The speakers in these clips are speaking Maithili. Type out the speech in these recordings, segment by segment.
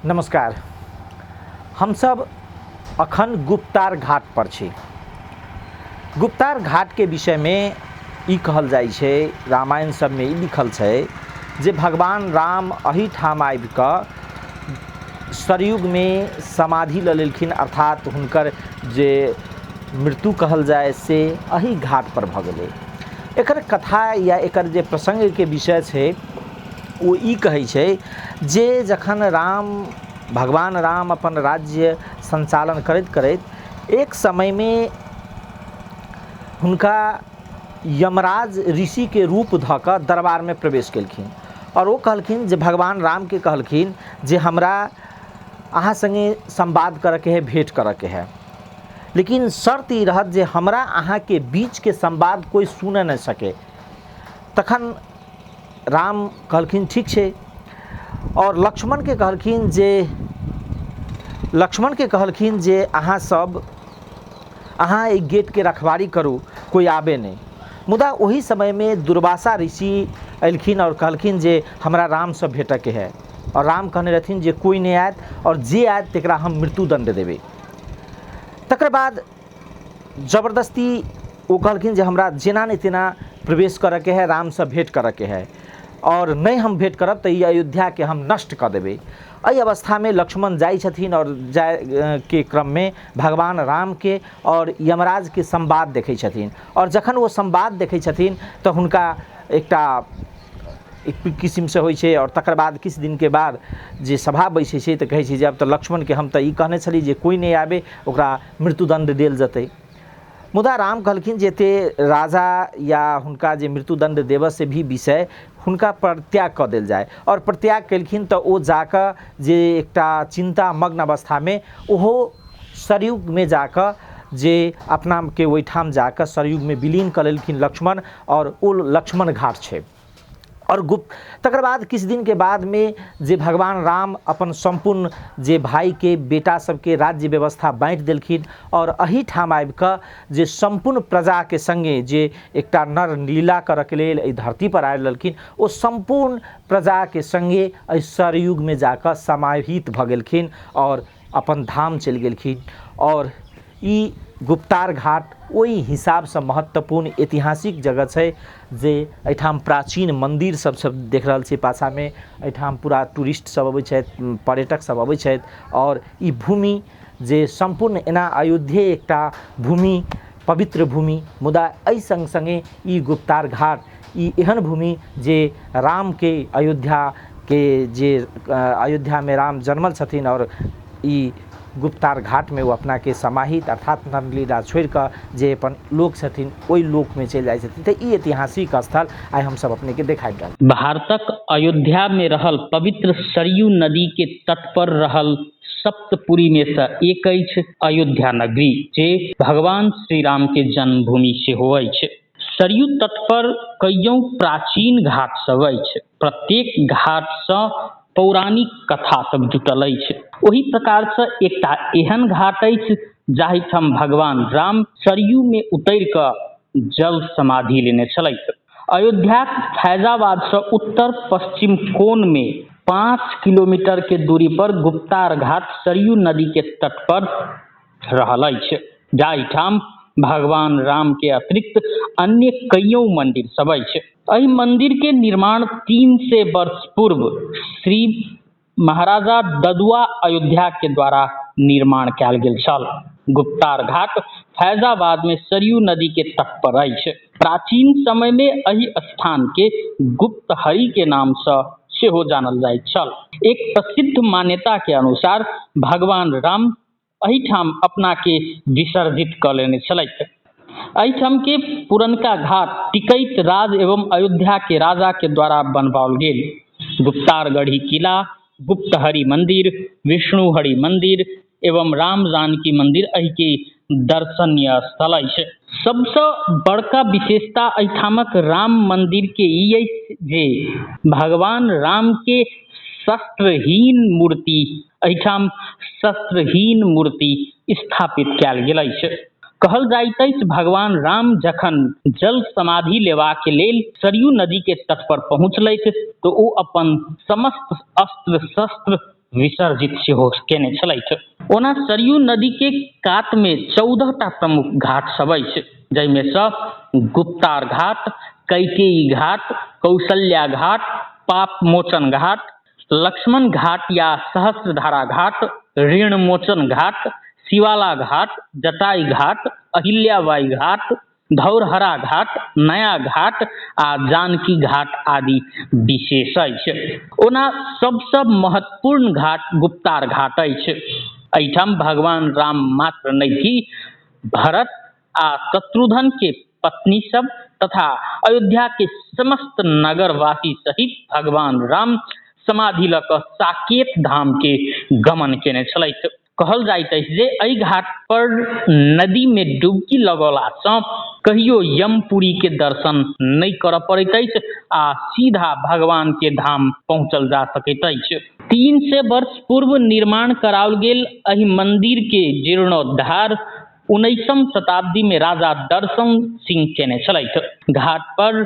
नमस्कार। हमसब अखन गुप्तार घाट पर छी। गुप्तार घाटके विषयमे ई कहल जाइ छै, रामायण सबमे ई लिखल छै जे भगवान राम एहिठाम आबिकऽ सरयुगमे समाधि लऽ लेलखिन, अर्थात हुनकर जे मृत्यु कहल जाय से एही घाटपर भऽ गेलै। एकर कथा या एकर जे प्रसङ्गके विषय छै ओ ई कहै छै जे जखन राम भगवान राम अपन राज्य सञ्चालन करैत करैत एक समयमे हुनका यमराज ऋषिके रूप धऽ कऽ दरबारमे प्रवेश केलखिन आओर ओ कहलखिन जे भगवान रामके कहलखिन जे हमरा अहाँ सङ्गे संवाद करऽके हइ, भेँट करऽके हइ, लेकिन शर्त ई रहत जे हमरा अहाँके बीचके संवाद कोइ सुनऽ नहि सकै। तखन राम कहलखिन ठीक छै आओर लक्ष्मणके कहलखिन जे लक्ष्मणके कहलखिन जे अहाँ सब अहाँ एहि गेटके रखवारी करू, कोइ आबे नहि। मुदा ओहि समयमे दुर्वासा ऋषि अयलखिन आओर कहलखिन जे हमरा रामसँ भेटऽके हइ आओर राम कहने रहथिन जे कोइ नहि आयत आओर जे आयत तकरा हम मृत्युदण्ड देबै। तकर बाद जबरदस्ती ओ कहलखिन जे हमरा जेना नहि तेना प्रवेश करऽके हइ, रामसँ भेँट करऽके हइ आओर नहि हम भेँट करब तऽ ई अयोध्याके हम नष्ट कऽ देबै। एहि अवस्थामे लक्ष्मण जाइ छथिन आओर जाइके क्रममे भगवान रामके आओर यमराजके संवाद देखै छथिन आओर जखन ओ संवाद देखै छथिन तऽ हुनका एकटा एक किसिमसँ होइ छै आओर तकर बाद किछु दिनके बाद जे सभा बैसै छै तऽ कहै छै जे आब तऽ लक्ष्मणके हम तऽ ई कहने छली जे कोइ नहि आबै, ओकरा मृत्युदण्ड देल जेतै। मुदा राम कहलखिन जे एते राजा या हुनका जे मृत्युदण्ड देबऽ से भी विषय हुनका परित्याग कऽ देल जाय आओर परित्याग केलखिन तऽ ओ जाकऽ जे एकटा चिन्तामग्न अवस्थामे ओहो सरयुगमे जाकऽ जे अपनाके ओहिठाम जाकऽ सरयुगमे विलीन कऽ लेलखिन लक्ष्मण आओर ओ लक्ष्मण घाट छै। आओर गुप्त तकर बाद किछु दिनके बादमे जे भगवान राम अपन सम्पूर्ण जे भाइके बेटा सबके राज्य व्यवस्था बाँटि देलखिन आओर एहिठाम आबिकऽ जे सम्पूर्ण प्रजाके सङ्गे जे एकटा नर लीला करऽके लेल एहि धरतीपर आयल रहलखिन ओ सम्पूर्ण प्रजाके सङ्गे एहि सरयुगमे जाकऽ समाहित भऽ गेलखिन आओर अपन धाम चलि गेलखिन। आओर ई गुप्तार घाट ओहि हिसाबसँ महत्वपूर्ण ऐतिहासिक जगह छै जे एहिठाम प्राचीन मन्दिर सब सब देख रहल छी पाछाँमे, एहिठाम पूरा टूरिस्ट सब अबै छथि, पर्यटक सब अबै छथि आओर ई भूमि जे सम्पूर्ण एना अयोध्ये एकटा भूमि पवित्र भूमि, मुदा एहि सङ्ग सङ्गे ई गुप्तार घाट ई एहन भूमि जे रामके अयोध्याके जे अयोध्यामे राम जन्मल छथिन आओर ई गुप्तार घाटमे ओ अपनाके समाहित अर्थात नंदलीला छोड़िकऽ जे अपन लोक छथिन ओहि लोकमे चलि जाइ छथिन। तऽ ई ऐतिहासिक स्थल आइ हमसब अपनेके देखाबि रहल। भारतक अयोध्या में रहल पवित्र सरयू नदी के तट पर रहल सप्तपुरी में सँ एक अछि अयोध्या नगरी, जे भगवान श्री राम के जन्मभूमि सेहो अछि। सरयू तट पर कईयों प्राचीन घाट सब अछि। प्रत्येक घाट सँ पौराणिक कथा सब जुटल अछि। ओहि प्रकार सँ एकटा एहन घाट अछि जाहिठाम भगवान राम सरयू में उतरि कऽ जल समाधि लेने छलथि। अयोध्याक फैजाबाद सँ उत्तर पश्चिम कोण में 5 किलोमीटर के दूरी पर गुप्तार घाट सरयू नदी के तट पर रहल अछि, जाहिठाम भगवान राम के अतिरिक्त अन्य कईयों मंदिर सब अछि। एहि मंदिर के निर्माण 300 वर्ष पूर्व श्री महाराजा ददुआ अयोध्या के द्वारा निर्माण कयल गेल छल। गुप्तार घाट फैजाबाद में सरयू नदी के तट पर अछि। प्राचीन समय में एहि स्थान के गुप्तहरि के नाम सँ सेहो जानल जाइत छल। एक प्रसिद्ध मान्यता के अनुसार भगवान राम एहिठाम अपना के विसर्जित कऽ लेने छलथि। एहिठाम के पुरनका घाट टिकैत राज एवं अयोध्या के राजा के द्वारा बनवाओल गेल। गुप्तारगढ़ी किला, गुप्तहरि मंदिर, विष्णुहरि मंदिर एवं राम जानकी मंदिर एहि के दर्शनीय स्थल अछि। सबसँ बड़का विशेषता एहिठामक राम मंदिर के ई अछि जे भगवान राम के शस्त्रहीन मूर्ति एहिठाम शस्त्रहीन मूर्ति स्थापित कयल गेल अछि। कहल जाइत अछि भगवान राम जखन जल समाधि लेबाक लेल सरयू नदी के तट पर पहुँचलथि तऽ ओ अपन समस्त अस्त्र शस्त्र विसर्जित सेहो केने छलथि। ओना सरयू नदी के कात में 14 टा प्रमुख घाट सब अछि, जाहिमे सँ गुप्तार घाट, कैकेयी घाट, कौशल्या घाट, पापमोचन घाट, लक्ष्मण घाट या सहस्त्रधारा घाट, ऋणमोचन घाट, शिवाला घाट, जटाई घाट, अहिल्याबाई घाट, धौरहरा घाट, नया घाट आ जानकी घाट आदि विशेष अछि। ओना सबसँ महत्वपूर्ण घाट गुप्तार घाट अछि। एहिठाम भगवान राम मात्र नहि कि भरत आ शत्रुघ्न के पत्नी सब तथा अयोध्या के समस्त नगरवासी सहित भगवान राम समाधि लऽ कऽ साकेत धाम के गमन केने छलथि। कहल जाइत अछि जे एहि घाट पर नदी में डुबकी लगौलासँ कहियो यमपुरी के दर्शन नहि करऽ पड़ैत अछि आ सीधा भगवान के धाम पहुँचल जा सकैत अछि। 300 वर्ष पूर्व निर्माण कराओल गेल एहि मंदिर के जीर्णोद्धार 19वीं शताब्दी में राजा दर्शन सिंह केने छलथि। घाट पर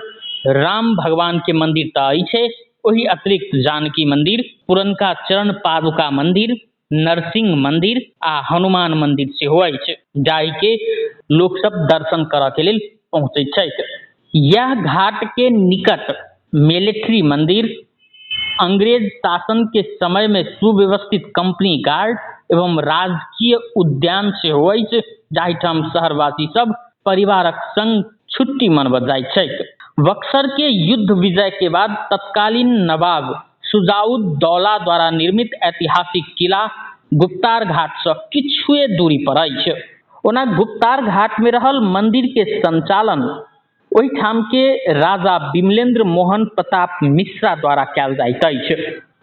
राम भगवान के मंदिर तऽ अछि, ओहि अतिरिक्त जानकी मंदिर, पुरनका चरण पादुका मंदिर, नरसिंह मंदिर आ हनुमान मंदिर सेहो अछि, जाहि के लोक सब दर्शन करऽ के लेल पहुँचैत छथि। यह घाट के निकट मिलिट्री मंदिर, अंग्रेज शासन के समय में सुव्यवस्थित कंपनी गार्ड एवं राजकीय उद्यान सेहो अछि, जाहिठाम शहरवासी सब परिवारक संग छुट्टी मनबऽ जाइत छथि। बक्सर के युद्ध विजय के बाद तत्कालीन नवाब शुजाउद्दौला द्वारा निर्मित ऐतिहासिक किला गुप्तार घाट से किछुए दूरी पर अछि। ओना गुप्तार घाट में रहल मंदिर के संचालन ओहिठाम के राजा विमलेंद्र मोहन प्रताप मिश्रा द्वारा कयल जाइत अछि।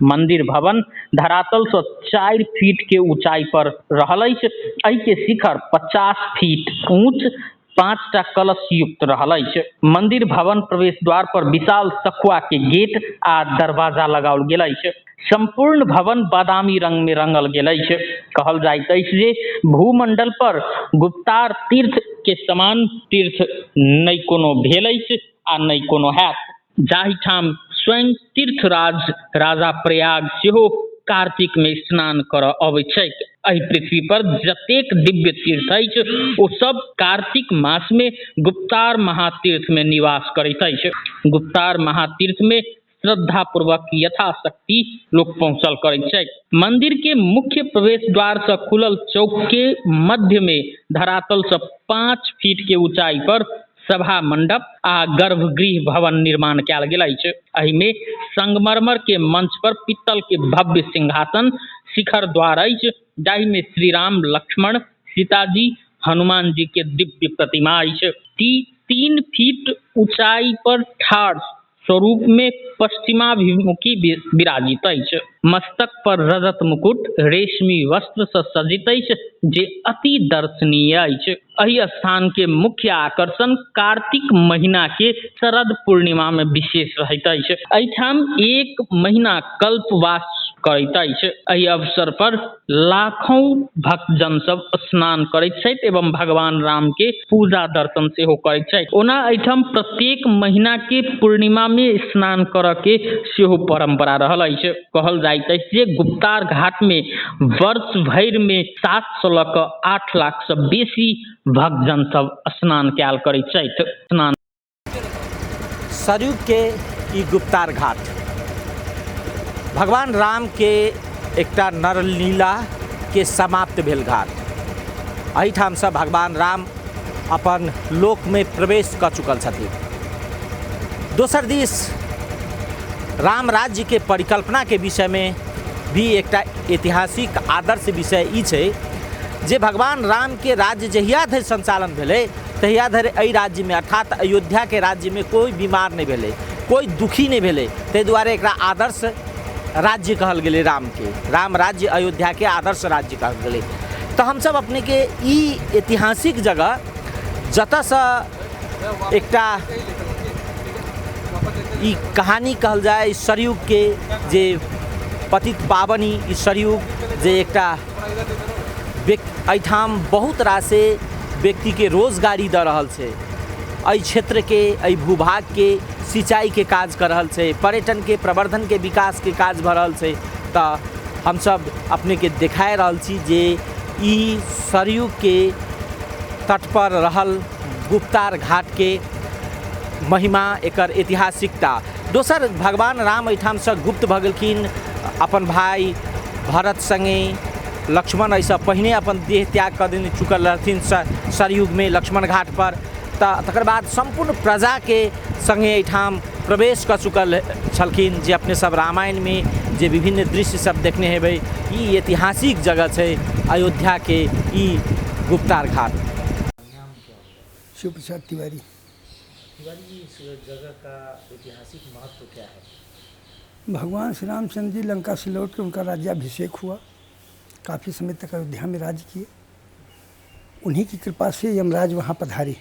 मंदिर भवन धरातल से 4 फीट के ऊंचाई पर रहल अछि। एहि के शिखर 50 फीट ऊंच 5टा कलश युक्त रहल अछि। मंदिर भवन प्रवेश द्वार पर विशाल सखुआ के गेट आ दरवाजा लगाओल गेल अछि। संपूर्ण भवन बादामी रंग में रंगल गेल अछि। कहल जाइत अछि जे भूमंडल पर गुप्तार तीर्थ के समान तीर्थ नहि कोनो भेल अछि आ नहि कोनो हैत, जाहिठाम स्वयं तीर्थराज राजा प्रयाग सेहो कार्तिक में स्नान करऽ अबैत छथि। एहि पृथ्वी पर जतेक दिव्य तीर्थ अछि ओ सब कार्तिक मास में गुप्तार महातीर्थ में निवास करैत अछि। गुप्तार महातीर्थ में श्रद्धा पूर्वक यथाशक्ति लोक पहुँचल करैत छथि। मंदिर के मुख्य प्रवेश द्वार से खुलल चौक के मध्य में धरातल से 5 फीट के ऊंचाई पर सभा मंडप आ गर्भगृह भवन निर्माण कयल गेल अछि। एहि में संगमरमर के मंच पर पित्तल के भव्य सिंहासन, शिखर द्वार अछि, जाहि में श्री राम, लक्ष्मण, सीताजी, हनुमान जी के दिव्य प्रतिमा अछि। 3 फीट ऊंचाई पर ठाढ़ स्वरूप में पश्चिमाभिमुखी विराजित अछि। मस्तक पर रजत मुकुट, रेशमी वस्त्र से सज्जित अछि, जे अति दर्शनीय अछि। एहि स्थान के मुख्य आकर्षण कार्तिक महीना के शरद पूर्णिमा में विशेष रहैत अछि। एहिठाम 1 महीना कल्पवास करैत अछि। एहि अवसर पर लाखों भक्तजन सब स्नान करैत छथि एवं भगवान राम के पूजा दर्शन सेहो करैत छथि। ओना एहिठाम प्रत्येक महीना के पूर्णिमा में स्नान करऽ के सेहो परंपरा रहल अछि। कहल जाइत अछि जे गुप्तार घाट में वर्ष भरि में 7 सौ लऽ कऽ 8 लाख से बेसी भक्तजन सब स्नान कयल करैत छथि। स्नान सरयू के ई गुप्तार घाट भगवान राम के एकटा नरलीला के समाप्त भेल घाट। एहिठामसँ भगवान राम अपन लोकमे प्रवेश कऽ चुकल छथिन। दोसर दिस राम राज्य के परिकल्पना के विषय में भी एकटा ऐतिहासिक आदर्श विषय ई छै जे भगवान राम के राज्य जहिया धरि संचालन भेलै तहिया धरि एहि राज्यमे अर्थात अयोध्याके राज्यमे कोइ बीमार नहि भेलै, कोइ दुखी नहि भेलै। ताहि दुआरे एकरा आदर्श राज्य कहल गेलै। रामके राम राज्य अयोध्याके आदर्श राज्य कहल गेलै। तऽ हमसब अपनेके ई ऐतिहासिक जगह जतऽसँ एकटा ई कहानी कहल जाय सरयुगके जे पतित पावनी ई सरयुग जे एकटा एहिठाम बहुत रासे व्यक्तिके रोजगारी दऽ रहल छै, एहि क्षेत्रके एहि भूभागके सिंचाइके काज कऽ रहल छै, पर्यटनके प्रवर्धनके विकासके काज भऽ रहल छै। तऽ हमसब अपनेके देखाए रहल छी जे ई सरयूके तट पर रहल गुप्तार घाटके महिमा, एकर ऐतिहासिकता। दोसर, भगवान राम एहिठामसँ गुप्त भऽ गेलखिन अपन भाइ भरत सङ्गे। लक्ष्मण एहिसँ पहिने अपन देह त्याग कऽ देने चुकल रहथिन सरयुगमे लक्ष्मण घाट पर। तऽ तकर बाद सम्पूर्ण प्रजाके सङ्गे एहिठाम प्रवेश कऽ चुकल छलखिन, जे अपने सब रामायणमे जे विभिन्न दृश्य सब देखने हेबै। ई ऐतिहासिक जगह छै अयोध्याके ई गुप्तार घाट। शिव प्रसाद तिवारी। तिवारी जी, इस जगह का ऐतिहासिक महत्व क्या है? भगवान श्री रामचंद्र जी लंका से लौट के उनका राज्याभिषेक हुआ। काफ़ी समय तक अयोध्या में राज्य किए। उन्हीं की कृपा से यमराज वहाँ पधारे।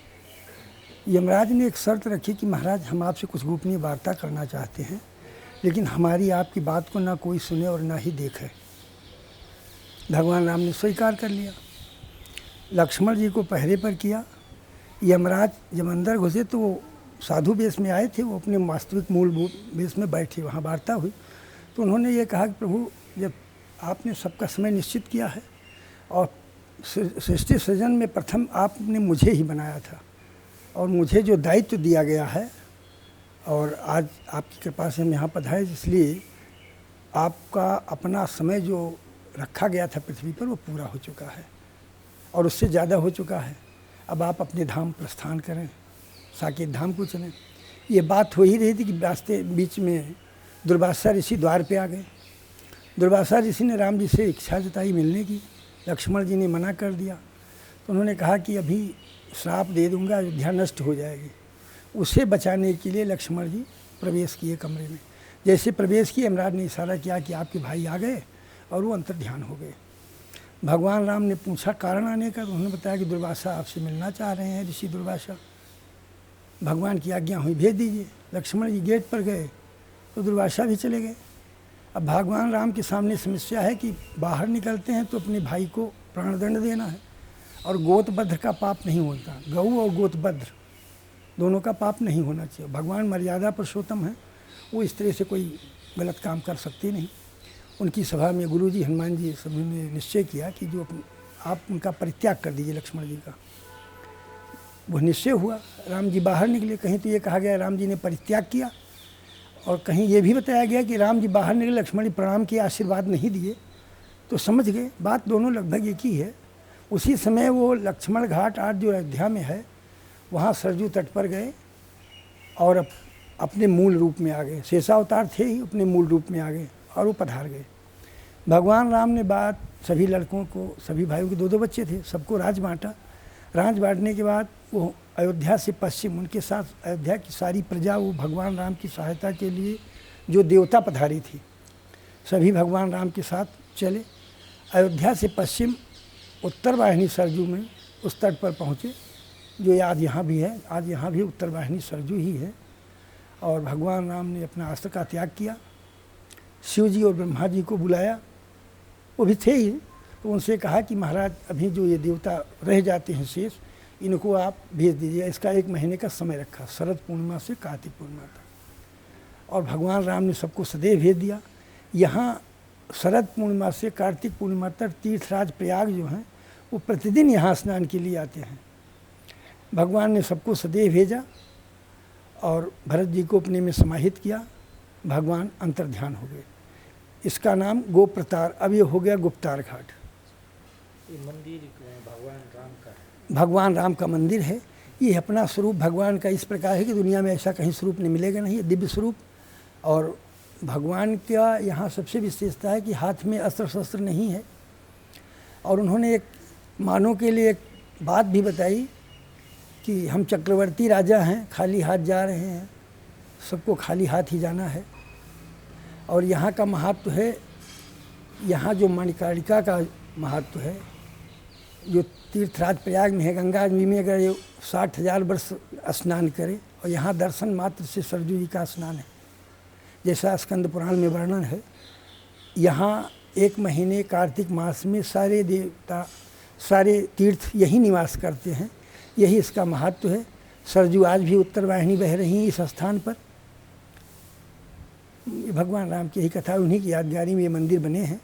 यमराज ने एक शर्त रखी कि महाराज, हम आपसे कुछ गोपनीय वार्ता करना चाहते हैं, लेकिन हमारी आपकी बात को ना कोई सुने और ना ही देखे। भगवान राम ने स्वीकार कर लिया। लक्ष्मण जी को पहरे पर किया। यमराज जब अंदर घुसे तो वो साधु वेश में आए थे, वो अपने वास्तविक मूल वेश में बैठे। वहाँ वार्ता हुई तो उन्होंने ये कहा कि प्रभु, जब आपने सबका समय निश्चित किया है और सृष्टि सृजन में प्रथम आपने मुझे ही बनाया था और मुझे जो दायित्व दिया गया है और आज आपकी कृपा से हम यहाँ पधारे, इसलिए आपका अपना समय जो रखा गया था पृथ्वी पर वो पूरा हो चुका है और उससे ज़्यादा हो चुका है। अब आप अपने धाम प्रस्थान करें, साकेत धाम को चलें। ये बात हो ही रही थी कि रास्ते बीच में दुर्वासा ऋषि द्वार पे आ गए। दुर्वासा ऋषि ने राम जी से इच्छा जताई मिलने की। लक्ष्मण जी ने मना कर दिया। तो उन्होंने कहा कि अभी श्राप दे दूंगा, अयोध्या नष्ट हो जाएगी। उसे बचाने के लिए लक्ष्मण जी प्रवेश किए कमरे में। जैसे प्रवेश किए, यमराज ने इशारा किया कि आपके भाई आ गए और वो अंतर्ध्यान हो गए। भगवान राम ने पूछा कारण आने का, तो उन्होंने बताया कि दुर्वासा आपसे मिलना चाह रहे हैं, ऋषि दुर्वासा। भगवान की आज्ञा हुई, भेज दीजिए। लक्ष्मण जी गेट पर गए तो दुर्वासा भी चले गए। अब भगवान राम के सामने समस्या है कि बाहर निकलते हैं तो अपने भाई को प्राणदंड देना है और गोतबद्ध का पाप नहीं होता। गऊ और गोतबद्ध दोनों का पाप नहीं होना चाहिए। भगवान मर्यादा पुरुषोत्तम हैं, वो इस तरह से कोई गलत काम कर सकते नहीं। उनकी सभा में गुरुजी हनुमान जी सभी ने निश्चय किया कि जो आप उनका परित्याग कर दीजिए लक्ष्मण जी का। वो निश्चय हुआ। राम जी बाहर निकले। कहीं तो ये कहा गया राम जी ने परित्याग किया और कहीं ये भी बताया गया कि राम जी बाहर निकले, लक्ष्मण जी प्रणाम किए, आशीर्वाद नहीं दिए। तो समझ गए, बात दोनों लगभग एक ही है। उसी समय वो लक्ष्मण घाट आज जो अयोध्या में है, वहाँ सरजू तट पर गए और अपने मूल रूप में आ गए। शेषावतार थे ही, अपने मूल रूप में आ गए और वो पधार गए। भगवान राम ने बात सभी लड़कों को, सभी भाइयों के दो दो बच्चे थे, सबको राज बांटा। राज बांटने के बाद वो अयोध्या से पश्चिम उनके साथ अयोध्या की सारी प्रजा वो भगवान राम की सहायता के लिए जो देवता पधारी थी, सभी भगवान राम के साथ चले। अयोध्या से पश्चिम उत्तर वाहिनी सरजू में उस तट पर पहुँचे, जो आज यहाँ भी है। आज यहाँ भी उत्तर वाहिनी सरजू ही है। और भगवान राम ने अपना अस्त्र का त्याग किया। शिव जी और ब्रह्मा जी को बुलाया, वो भी थे ही, तो उनसे कहा कि महाराज, अभी जो ये देवता रह जाते हैं शेष, इनको आप भेज दीजिए। इसका 1 महीने का समय रखा, शरद पूर्णिमा से कार्तिक पूर्णिमा तक। और भगवान राम ने सबको सदैव भेज दिया। यहाँ शरद पूर्णिमा से कार्तिक पूर्णिमा तक तीर्थराज प्रयाग जो हैं वो प्रतिदिन यहाँ स्नान के लिए आते हैं। भगवान ने सबको सदैव भेजा और भरत जी को अपने में समाहित किया। भगवान अंतर्ध्यान हो गए। इसका नाम गोप्रतार, अब ये हो गया गुप्तार घाट। ये मंदिर भगवान राम का है। भगवान राम का मंदिर है। ये अपना स्वरूप भगवान का इस प्रकार है कि दुनिया में ऐसा कहीं स्वरूप नहीं मिलेगा नहीं, ये दिव्य स्वरूप। और भगवान का यहाँ सबसे विशेषता है कि हाथ में अस्त्र शस्त्र नहीं है। और उन्होंने एक मानव के लिए एक बात भी बताई कि हम चक्रवर्ती राजा हैं, खाली हाथ जा रहे हैं, सबको खाली हाथ ही जाना है। और यहाँ का महत्व है, यहाँ जो मणिकर्णिका का महत्व है, जो तीर्थराज प्रयाग में है, गंगा जी में अगर ये 60,000 वर्ष स्नान करे और यहाँ दर्शन मात्र से सरजू जी का स्नान है, जैसा स्कंद पुराण में वर्णन है। यहाँ 1 महीने कार्तिक मास में सारे देवता, सारे तीर्थ यहीं निवास करते हैं। यही इसका महत्व है। सरजू आज भी उत्तर वाहिनी बह रही है इस स्थान पर। भगवान राम की यही कथा, उन्हीं की यादगारी में ये मंदिर बने हैं।